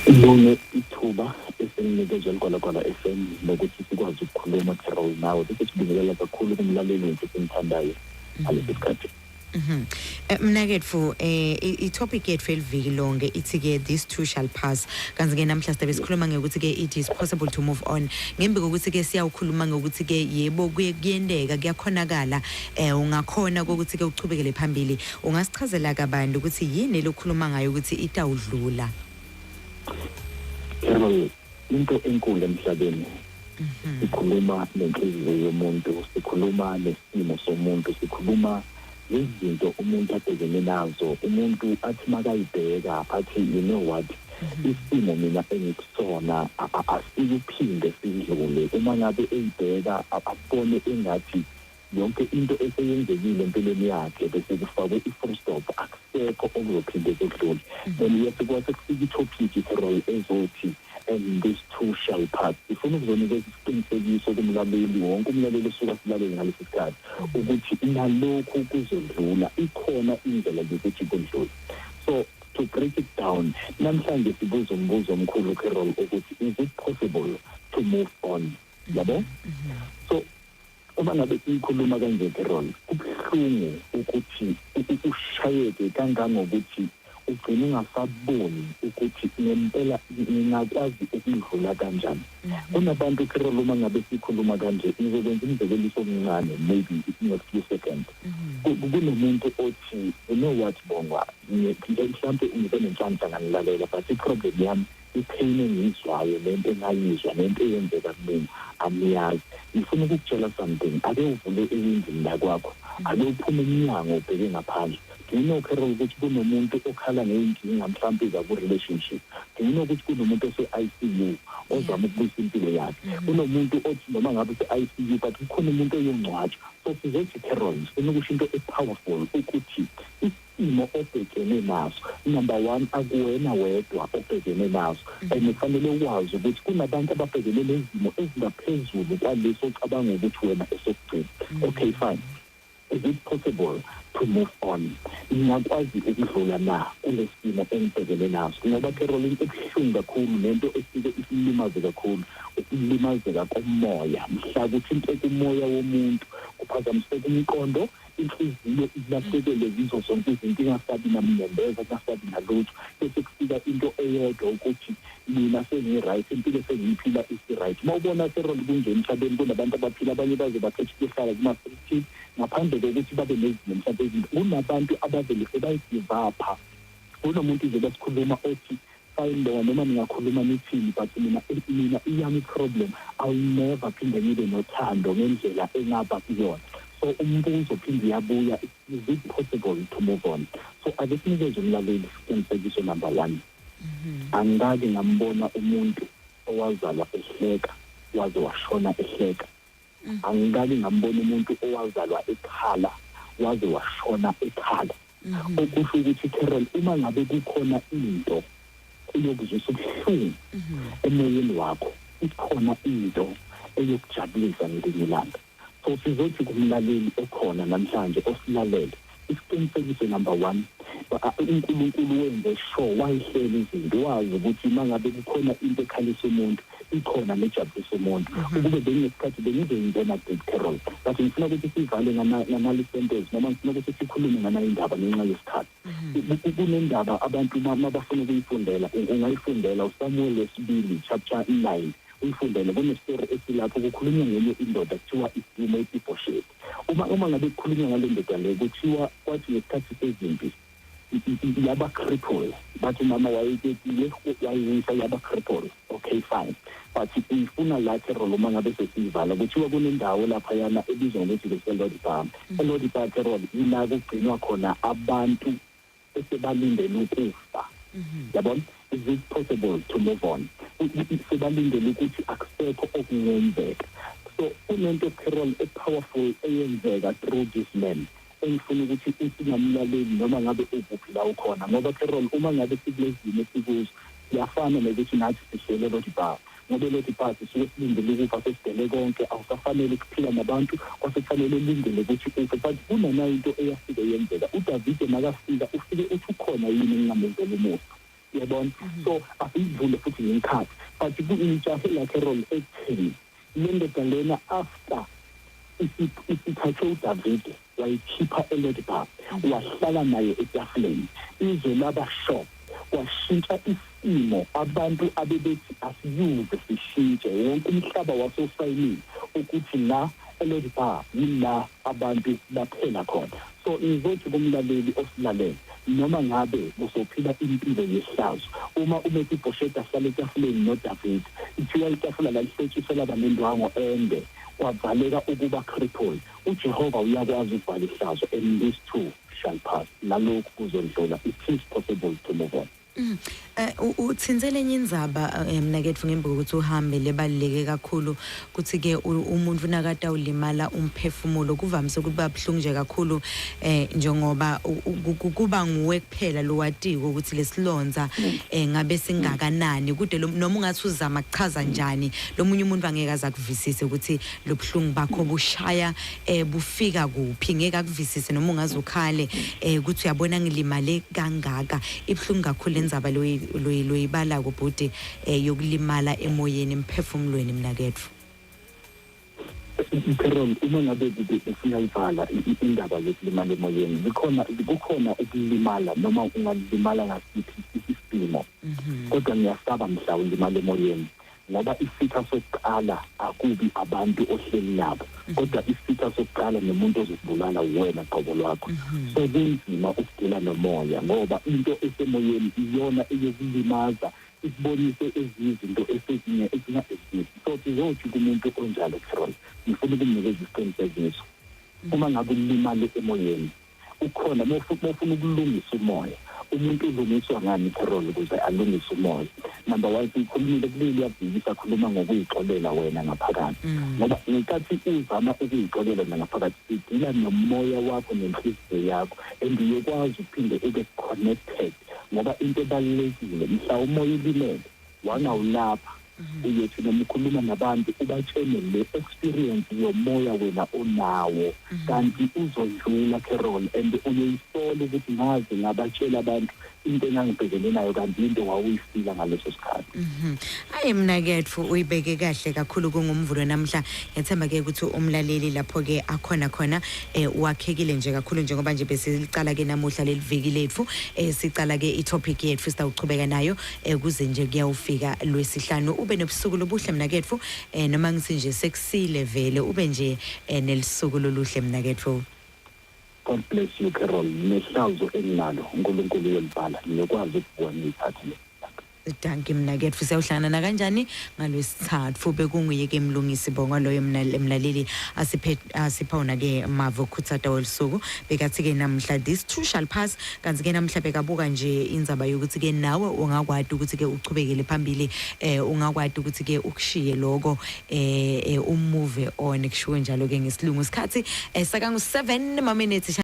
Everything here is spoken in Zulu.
Ngibonge ithuba esilinikezwe liGwalagwala FM lokuthi sikwazi ukukhuluma, Carol, nawe, bese sibingelela kakhulu kumlaleli wethu esimthandayo ngalesi sikhathi. Mnaketfu, i-topic yethu eliviki lonke ithi ke "This too shall pass", kanti ke namhla sidabe sikhuluma ngekuthi ke it is possible to move on. Ngembi kokuthi ke siyawukhuluma ngokuthi ke yebo, kuye kuyenteka, kuyakhonakala, ungakhona ukuthi ke uchubekele phambili, ungasichazela kabanti ukuthi yini lokhuluma ngayo ukuthi itawudlula? Carol, into enkulu emhlabeni, sikhuluma nenhliziyo yomuntu, sikhuluma nesimo somuntu, sikhuluma izinto umuntu abhekene nazo, umuntu athi makayibheka athi, "You know what, isimo mina engikusona asikuphinde sidlule." Uma ngabe eyibheka, abone engathi yonke into eseyenzekile empilweni yakhe bese kufakwe i-full stop, akusekho okuzophinde kudlule. Then yes, kwase kufika i-topic, Carol, ezothi "And this too shall pass". Ifuna ukuzonikeza isiqinisekiso kumlaleli wonke, umlaleli osuka silalele ngalesi sikhathi, ukuthi nalokhu kuzodlula, ikhona indlela yokuthi kudlule. So to break it down, namhlanje sibuza umbuzo omkhulu, Carol, ukuthi is it possible to move on, yabo? So uma ngabe siyikhuluma kanje, Carol, kubuhlungu ukuthi ushayeke kangangokuthi ugcine ungasaboni ukuthi ngempela ngingakwazi ukudlula kanjani. Kunabantu, Carol, uma ngabe sikhuluma kanje, ngizokwenza umzekeliso omncane, maybe in a few seconds. Kunomuntu othi, "You know what, Bongwa, mhlawumbe ngibe nenhlanhla nganilalela, but i-problem yami, i-pain engiyizwayo, lento engayizwa, nento eyenzeka kumina, aniyazi. Ngifuna ukukutshela something. Ake uvule ewindini la kwakho, ake uphume emnyango, ubheke ngaphandle. Do you know, Carol, ukuthi kunomuntu okhala ngey'nkinga mhlawumbe zaku-relationship? Do you know ukuthi kunomuntu ose-ICU ozama ukubuyisa impilo yakhe? Kunomuntu othi noma ngabe use-ICU, but kukhona umuntu oyongcwatshwa." So sizothi, Carol, sifuna ukusho into e-powerful ukuthi isimo obhekene naso, number one, akuwena wedwa obhekene naso, and kufanele ukwazi ukuthi kunabantu ababhekene nezimo ezingaphezulu kwaleso ocabanga ukuthi wena esokugcina. Okay, fine. Is it possible to move on? Ngingakwazi ukudlula na kule simo engibhekene naso? Ngoba, Carol, into ebuhlungu kakhulu nento efike isilimaze kakhulu ukulimazeka komoya, mhla kuthinteka umoya womuntu, kuphazamiseka umqondo, inhliziyo ilahlekelwe yizo zonke izinto, ingasabi namnyembeza, kungasabi nalutho, bese kufika into eyodwa ukuthi mina sengi-right, impilo sengiyiphila isi-right. Uma ubona, Carol, kunje emhlabeni, kunabantu abaphila, abanye baze bakhethe ukuhlala kuma-fifteen ngaphandle kokuthi babe nezimo mhlawumbe ezinto. Kunabantu abavele sebayi-give up. Kunomuntu nje basikhuluma othi, "Fine Bonga, noma ningakhuluma nithini, but mina iyami problem, I'll never phinde ngibe nothando ngendlela engaba kuyona." So umbuzo phinde uyabuya: is it possible to move on? So ake sinikeze umlaleli isiqinisekiso. Number one, angikake ngambona umuntu owazalwa ehleka waze washona ehleka. Angikake ngambona umuntu owazalwa ekhala waze washona ekhala. Okusho ukuthi, Carol, uma ngabe kukhona into eyokuzwisa ubuhlungu emoyeni wakho, ikhona into eyokujabulisa ngelinye ilanga. So sizothi kumlaleli okhona namhlanje osilalele, isiqinisekiso number one, uNkulunkulu wenze sure wayihlela izinto, wazi ukuthi uma ngabe kukhona into ekhalisa umuntu, ikhona nejabulisa umuntu. Ukube benginesikhathi bengizoyingena deep, Carol, but ngifuna ukuthi sivale nganali sentence, noma ngifuna ukuthi sikhulume nganayo indaba ngenxa yesikhathi. Kunendaba abantu uma bafuna ukuyifundela, ungayifundela uSamuel wesibili chapter 9, uyifundele. Kunestori esilapho kukhulunywa ngenye indoda kuthiwa uMefiboshethi. Uma ngabe kukhulunywa ngale ndoda le, kuthiwa kwathi ngesikhathi sezimpi yaba cripple. Bathi umama wayetekile, wayiwisa, yaba cripple. Okay, fine, but uyifuna la, Carol, uma ngabe sesiyivala, kuthiwa kunendawo laphayana ebizwa ngokuthi kuseLodibar. ELodibar, Carol, ila kugcinwa khona abantu esebalindele ukufa, yabona? Is it possible to move on? Sebalindele ukuthi akusekho okungenzeka. So kunento, Carol, e-powerful eyenzeka through this man engifuna ukuthi usingamlaleli noma ngabe ukuphi la ukhona, ngoba, Carol, uma ngabe sikulezi zimo esikuzo, siyafana nokuthi nathi sihlele Lodibar, ngoba eLodibar sisuke silindele ukufa, sesidele konke, awusafanele ukuphila nabantu, kwase kufanele ulindele ukuthi ufe. But kunanayo into eyafike yenzeka. UDavide makafika, ufike uthi, "Ukhona yini engingamenzela umusa?" Uyabona, so asiyivule futhi ngenkhathi, but ku-intshahe la, Carol, ekutheni le ndoda lena, after isithathe uDavide wayikhipha eLodebar, wahlala naye etafuleni, izwe laba shock, kwashintsha isimo. Abantu abebethi asiyuze sishintshe, wonke umhlaba wasosayinile ukuthi la eLodebar yila abantu baphela khona. So ngizothi kumlaleli osilalele, noma ngabe usophila impilo yehlazo, uma uMefibhosheti ahlala etafuleni noDavid, ithiwa itafula lalihlotshiswe laba nendwango ende, kwavaleka ukuba crippled. UJehova uyakwazi ukuvala ihlazo, and this too shall pass, nalokhu kuzodlula. It is possible to move on. Uthinze lenye indzaba, mnaketfu, ngembi kokuthi uhambe, lebaluleke kakhulu, kuthi ke umuntu nakade ulimala umphefumulo kuvamise ukuthi babuhlungu nje kakhulu, njengoba kuba nguwe kuphela lowatiko ukuthi lesilonza ngabe singakanani kude noma ungathi uzama kuchaza njani, lomunye umuntu angeke aze akuvisise ukuthi lobuhlungu bakho bushaya bufika kuphi. Ngeke akuvisise noma ungaze ukhale ukuthi uyabona ngilimale kangaka. Ibuhlungu kakhulu indzaba loyibalako, bhuti, yokulimala emoyeni, emphefumulweni, mnaketfu. Carol, uma ngabe ufuna ivala indaba yokulimala emoyeni, zikhona, kukhona ukulimala noma ungalimala ngasiphi isimo, kodwa ngiyasaba mhla ulimala emoyeni, ngoba isitha sokuqala akubi abantu ohleli nabo, kodwa isitha sokuqala nomuntu ozokubulala wena qobo lwakho. So kunzima ukugila nomoya, ngoba into esemoyeni iyona eyokulimaza, isibonise ezinye izinto esezinye ezinga-exist. So sizothi kumuntu onjalo, Carol, ngifuna ukumnikeza isiqinisekiso: uma ngabe ulimale emoyeni, ukhona mawufuna ukulungisa umoya. Umuntu ulungiswa ngani, Carol, ukuze alungise umoya? Number one, sikhulumile kuleli yaviki, sakhuluma ngokuyixolela wena ngaphakathi, ngoba ngenkathi uzama ukuyixolela wena ngaphakathi, sidila nomoya wakho nenhliziyo yakho, and uyokwazi ukuphinde ube connected, ngoba into ebalulekile, mhla umoya ulimele wangawulapha, uyothi noma ukhuluma nabantu ubatshene le experience yomoya wena onawo, kanti uzodlula, Carol, and uyoyisola ukuthi ngaze ngabatshela abantu into engangibhekene nayo, kanti into wawuyifila ngaleso sikhathi. Hayi mnaketfu, uyibeke kahle kakhulu. Kungumvulo namhla, ngiyethemba ke ukuthi umlaleli lapho ke akhona khona wakhekile nje kakhulu, njengoba nje besicala ke namuhla leli viki lethu, sicala ke i-topic yethu, sitawuchubeka nayo kuze nje kuyawufika lwesihlanu. Ube nobusuku lobuhle, mnaketfu, noma ngithi nje sekusile vele, ube nje nelisuku loluhle, mnaketfu. God bless you, Carol. Nehlazo enginalo uNkulunkulu uyolibhala, ngiyokwazi ukubuka ngiyithathe. Dankie, mnaketfu. Siyawuhlangana nakanjani ngalwesithathu. Bekunguye-ke Mlungisi Bonga loyo, mlaleli, asiphe asipha wona-ke mavo okhutsata welisuku. Bekathi-ke namhla, "This too shall pass." Kanti-ke namhla bekabuka nje indzaba yokuthi-ke nawe ungakwati ukuthi-ke uchubekele phambili, ungakwati ukuthi-ke ukushiye loko, umove on, kushiwo njalo-ke ngesilungu. Isikhathi sakangu-7 ma-minutes.